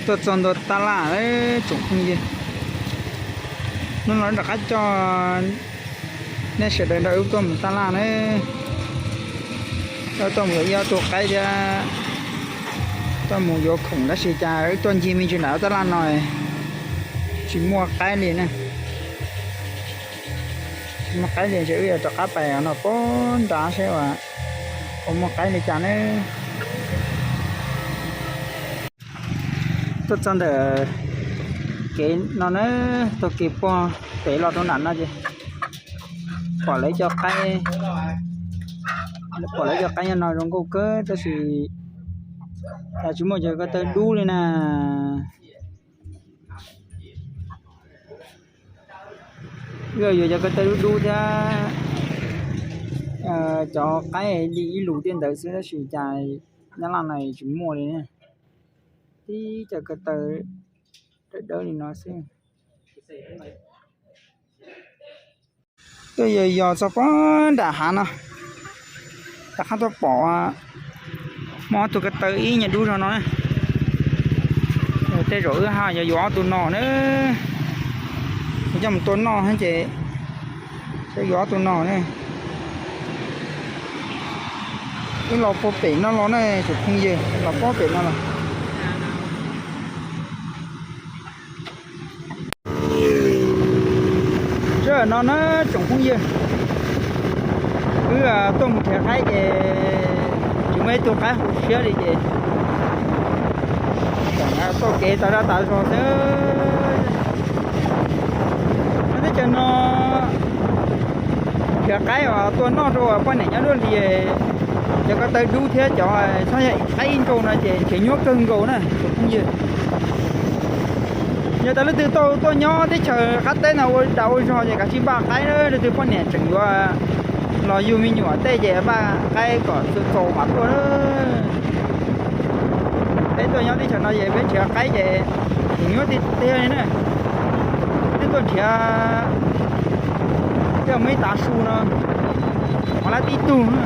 Tuaj txog ntua tab laj, tsoom phooj ywg, hnub no rov qab coj nej sawv daws nrog wb tuaj mus tab laj na. Wb tuaj mus yuav ib ob tug qaib thiab tuaj mus yuav khoom tab sis cas wb tuaj ncig me ntsis nram tab laj no tsis muaj qaib li na. Tsis muaj qaib li ces wb yuav rov qab pais no pem nrad seb puas muaj qaib li cas na. Tuaj txog ntawm kev no na, taug kev puag pem los rau nram no ces pom lawv cov qaib, pom lawv cov qaib nyob no zoo nkauj kawg tab sis cas tsis muaj cov ko taw dub li na. Wb yuav cov ko taw dub dub thiab cov qaib li ib lus tej ntawd xwb tab sis cas nyob laj no tsis muaj li. Tib cov ko taw dawb dawb li no xwb. Tuaj yos yos txog puag nram hav no, rov qab tuaj pom muaj ob tug ko taw ib nyuag dub zog no na. Tej zaum wb ho yuav yuav ob tug no na, coj mus tua noj thiab ces yuav ob tug no na. Wb los puag pem no los na tsoom phooj ywg, los puag pem no los. Sij hawm no na tsoom phooj ywg, wb tuaj mus nrhiav qaib ces tsis muaj ib tug qaib hauv siab li ces txawm txoj kev tas zaj tas zog xwb. Nyob teb chaws no nrhiav qaib uas tua noj rau poj niam nyob luaj li, cov ko taw dub thiab cov txhob yog qaib ib nrau no ces nrhiav nyuaj kawg nkaus na tsoom phooj ywg. Yog tas leej twg tau tuaj nyob teb chaws qab teb no ua dag ua zog ces kav tsij npaj qaib na, leej twg poj niam tseem yuav los yug me nyuam tej ces npaj qaib kom txaus txaus mam tuaj na. Peb tuaj nyob teb chaws no ces peb nrhiav qaib ces nrhiav nyuaj tiag tiag li na. Twb tuaj nrhiav tej muaj ib tav su no, qhov lab tib tug na.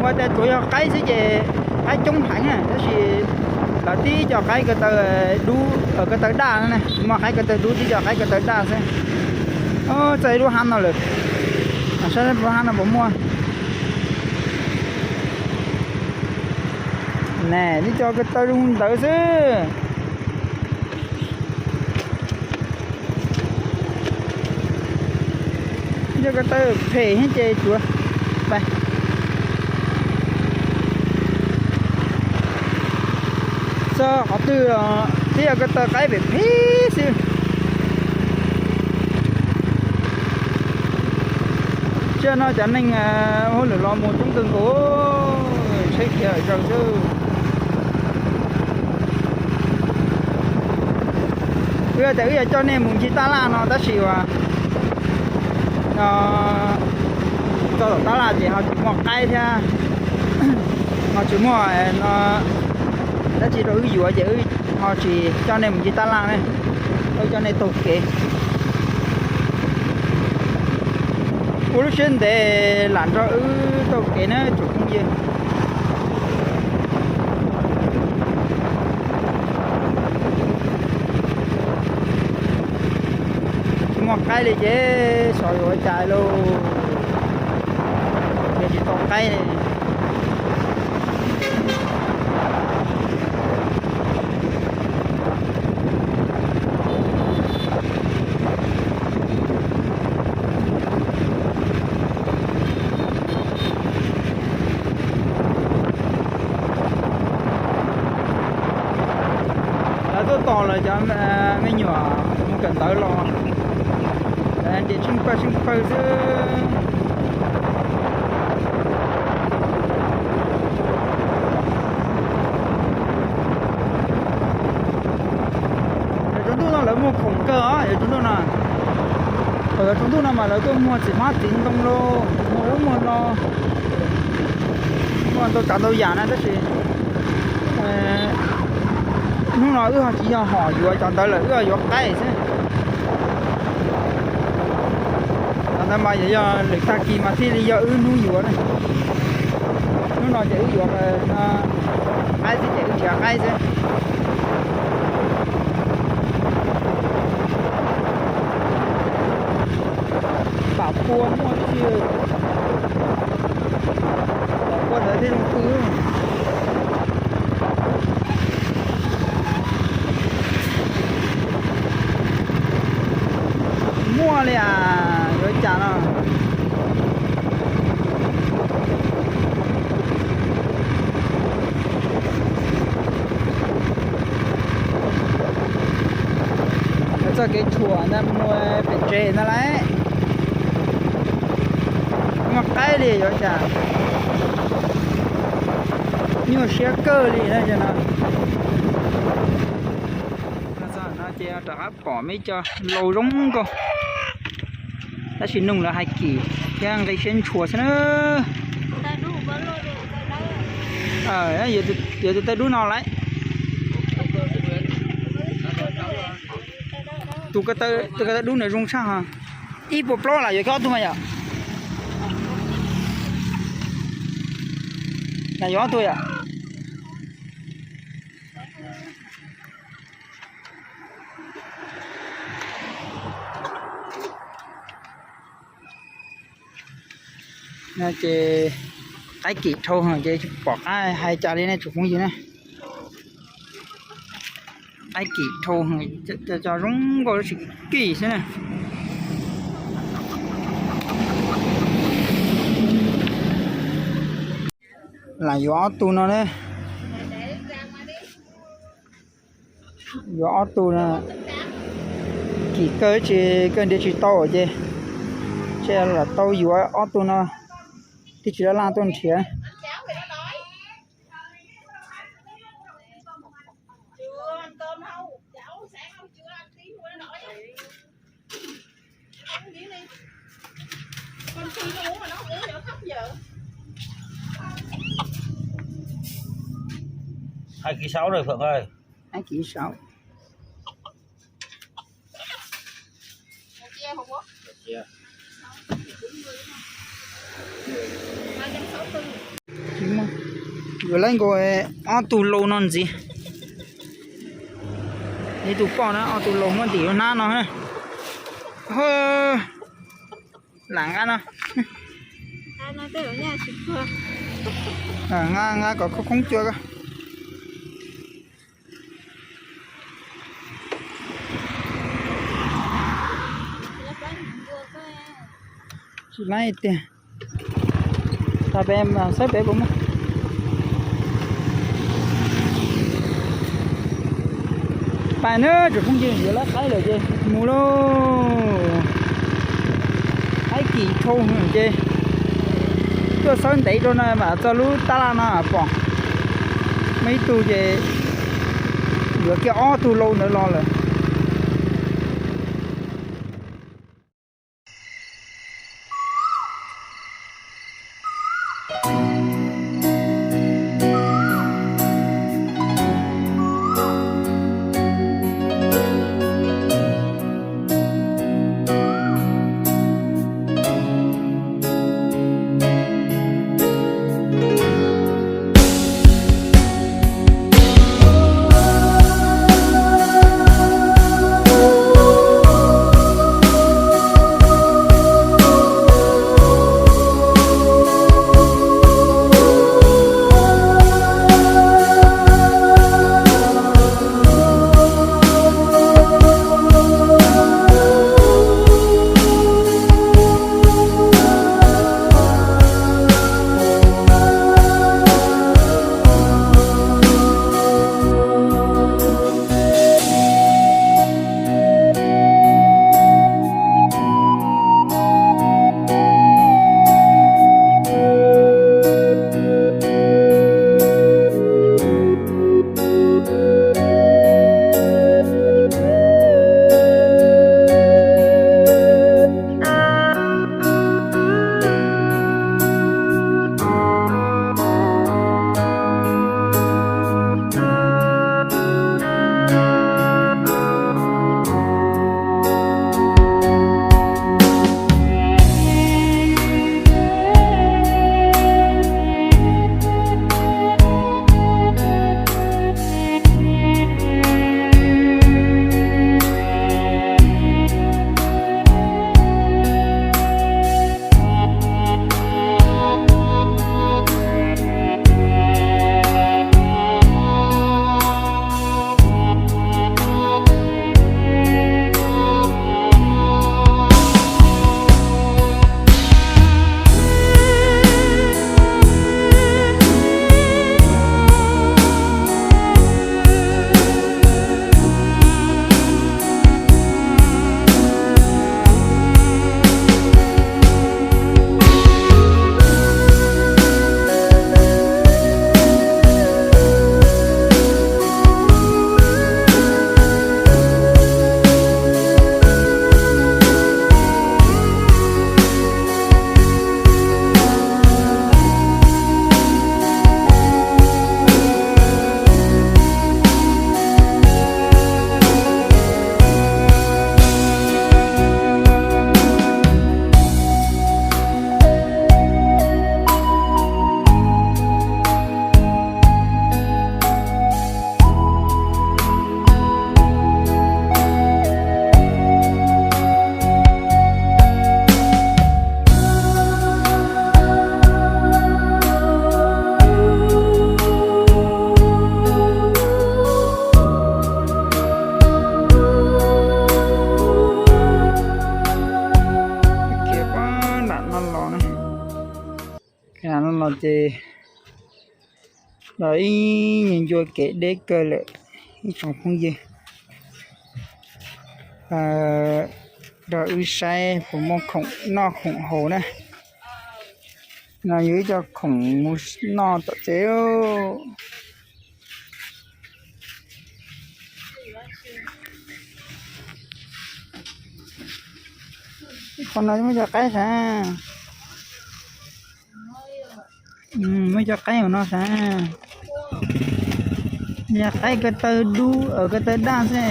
Ua tias tsuas yog qaib xwb ces qaib coob heev na, tab sis lawv tib co qaib ko taw dub, ko taw daj na, tsis muaj qaib ko taw dub, tib co qaib ko taw daj xwb. Txog ib lub hav no lawm, saib lub hav no puas muaj. Ne, tib co ko taw zoo ntawd xwb. Yog ko taw phem thiab ces tsuav pais. Txog qhov twg los twb yog ko taw qaib phem phem xwb. Sij hawm no cov neeg hauj lwm los mus coob kawg nkaus, saib khiav zaws xwb. Wb tias wb yuav coj nej mus ncig tab laj no tab sis uas txog tom tab laj ces ho tsis muaj qaib thiab, ho tsis muaj dab tsi rau wb yuav ces wb ho tsis coj nej mus ncig tab laj ne, wb coj nej taug kev. Ua lub siab ntev lam nrog wb taug kev na tsoom phooj ywg. Tsis muaj qaib li ces xyov yuav ua cas lauj, ces tsis tau qaib li. Lawv tuaj tos lawv cov me nyuam mus kawm ntawv los, lawv nres tsheej pawg tsheej pawg xwb. Yuav tsaus ntuj no lawv muag khoom kawg os, yuav tsaus ntuj no. Tsaus ntuj no mas lawv tuaj muag txiv hmab txiv ntoo lauj, muag ub muag no, muag ntau tsav ntau yam na tab sis hnub no wb ho tsis yog hom yuav cov ntawd lawm, wb ho yuav qaib xwb. Cov ntawd mas yog lwm tag kis mas thiaj li yog wb hnub yuav na. Hnub no ces wb yuav qaib xwb, ces wb nrhiav qaib xwb. Pam pua muaj tsi, pam pua ntawd thiaj zoo pw. Muaj li as, yuav cas no. Txoj kev tshuam ntawd mus pem tsev ntawd lauj. Muaj qaib li yuav cas, nyuaj siab kawg li no. No ces rov qab pom me co laus zoo nkauj, tab sis noog lawv hais kim thiab nqi siab ntshua xwb na. Yuav tus taw dub no lauj. Tus ko taw dub ntawd zoo tshaj ho. Ib puas plaub las yuav ob tug mas yom. Las yuav ob tug yom. No ces qaib kim dhau heev ces tsis pom qab hais cas li ne tsoom phooj ywg na. Qaib kim dhau heev, co zoo nkauj tab sis kim xwb na. Lam yuav ob tug no na. Yuav ob tug no, kim kawg tsis kawg nrhiav tsis tau ces, ces lam tau yuav ob tug no, twb tsis laj laj tuaj nrhiav. Hai ký sáu rồi Phượng ơi. Hai ký sáu. Yuav lawv nkaus ob tug lau no ntxiv. Ib tug poj na, ob tug lau muab ntim lub hnab no. Lam nqa no. Nqa, nqa kom khoob khoob cua ko. Tsis laib tiag. Tag pem saib pem puas muaj. Pais na tsoom phooj ywg, yuav lawv qaib lawm ces mus lauj. Qaib kim dhau ces tuaj sawv ntev rau na mam txog lub tab laj no pom. Muaj ib tug ces yuav kiag ob tug lau ntawd los lawm. Ces los ib nyuag ncua kev deb kawg lawm ib tsoom phooj ywg. Nrog wb saib puas muaj khoom noj khoom haus na. No yog ib co khoom mus noj tom tsev. Qhov no muaj cov qaib sav. Muaj cov qaib hauv no sav. Yog qaib ko taw dub, ko taw daj xwb.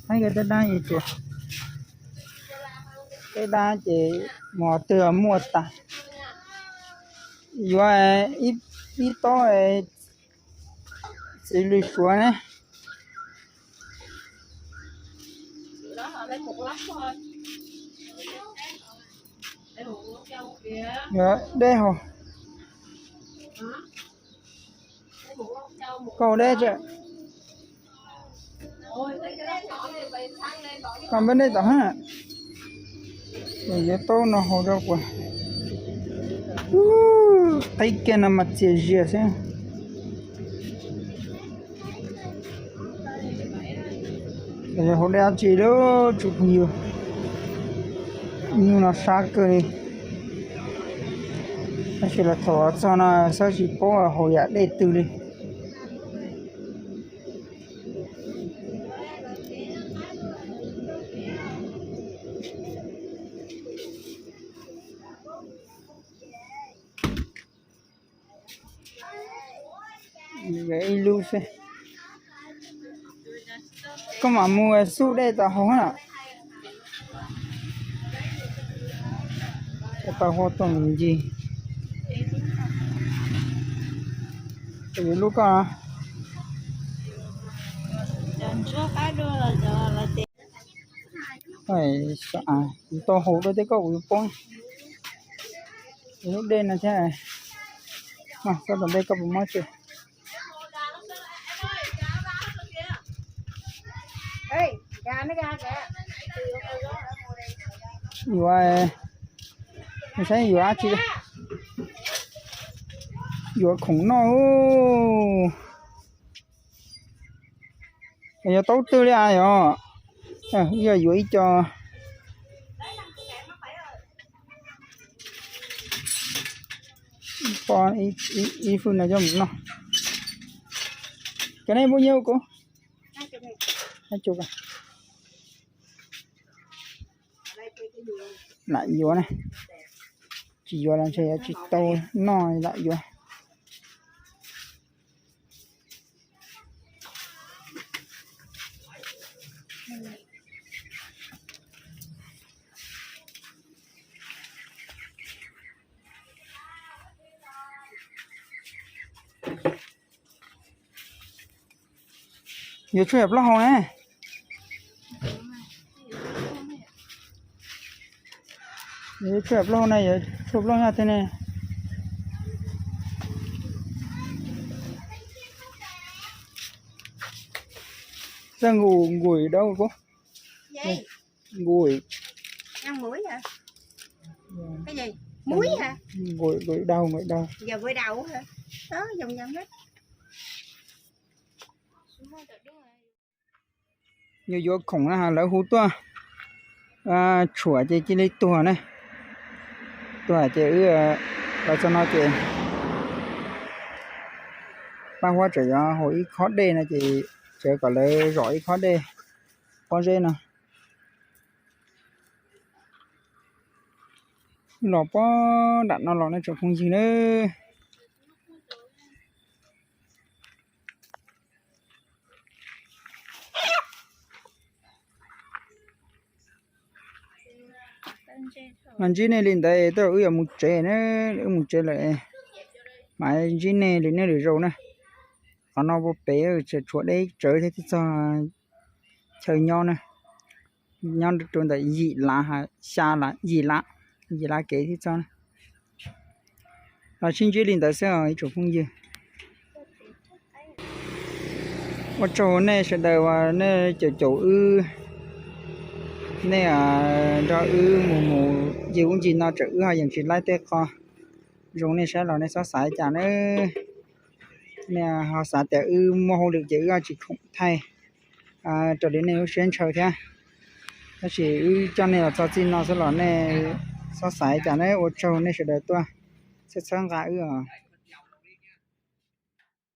Qaib ko taw daj es tsuas, tej dab ces mus twg muaj tas. Yuav ib tob txiv lws suav ne. Dej haus. Koj dej tsev. Koj npaj dej tom hab. Yuav taub no haus rau puas. Qaib kiag no mas txias zias xwb. Yog haus dej dab tsi lawm tsoom phooj ywg. Nyuj no sab kawg li. Tab sis los thaum los txog no xwb tsis paub haus yam dej twg li. Ib lub xwb. Koj mam mus xub dej tom haus na. Tau huab tooj ncig. Yuav lub koj. Kuv tau haus dua thiab koj kuv yuav poob. Lub dej no thiab. Koj tom ntej koj puas muab tsev? Yuav, saib yuav dab tsi. Yuav khoom noj. Yuav taub twg li as yog? Yog yuav ib co. Poj, ib fwj no coj mus noj. Cov nej npub nyiaj kuv. Lam yuav na. Tsis yuav los ntshe yuav tsis tau noj lam yuav. Yuav tshuaj yam plaub hau ne. Yuav tshuaj yam plaub hau ne, yuav tshuaj plaub hau thiab ne. Txawj nqus nqus dau kuv. Nqus. Nqus dau, nqus dau. Yuav yuav khoom na, lawv hu tuaj tshuam ces cia li tuag na. Tuag ces wb los txog no ces Paj Huab tseem yuav haus ib khob dej no ces tseem kom lawv zom ib khob dej pob zeb no. Los pob nram no los nej tsoom phooj ywg nawb. Mas ntsib nej li ntawd, tej zaum wb yuav mus tsev na, wb mus tsev lawm. Mas ntsib nej li nej lwm zaus na. Qhov no ua pem tshuav deb tsawv thiab twb txog chaw nyob na. Nyob rau ntawm yim lav, xya lav, yim lav, yim lav kev thiab txog na. Los sib ntsib li ntawd xwb os ib tsoom phooj ywg. Ua tsaug nej sawv daws uas nej caum caum wb Nej nrog wb mus mus ncig ub ncig no, txawm wb ho yeej tsis laib tej qho zoo nej saib los nej txhob xav cas nawb. Nej ho xav tias wb muaj hauj lwm ces wb tsis khoom thaij raws li nej lub siab ntshaw thiab. Tab sis wb coj nej los txog txij no xwb los nej txhob xav cas nawb. Ua tsaug nej sawv daws tuaj txhawb txhawb nqa wb os.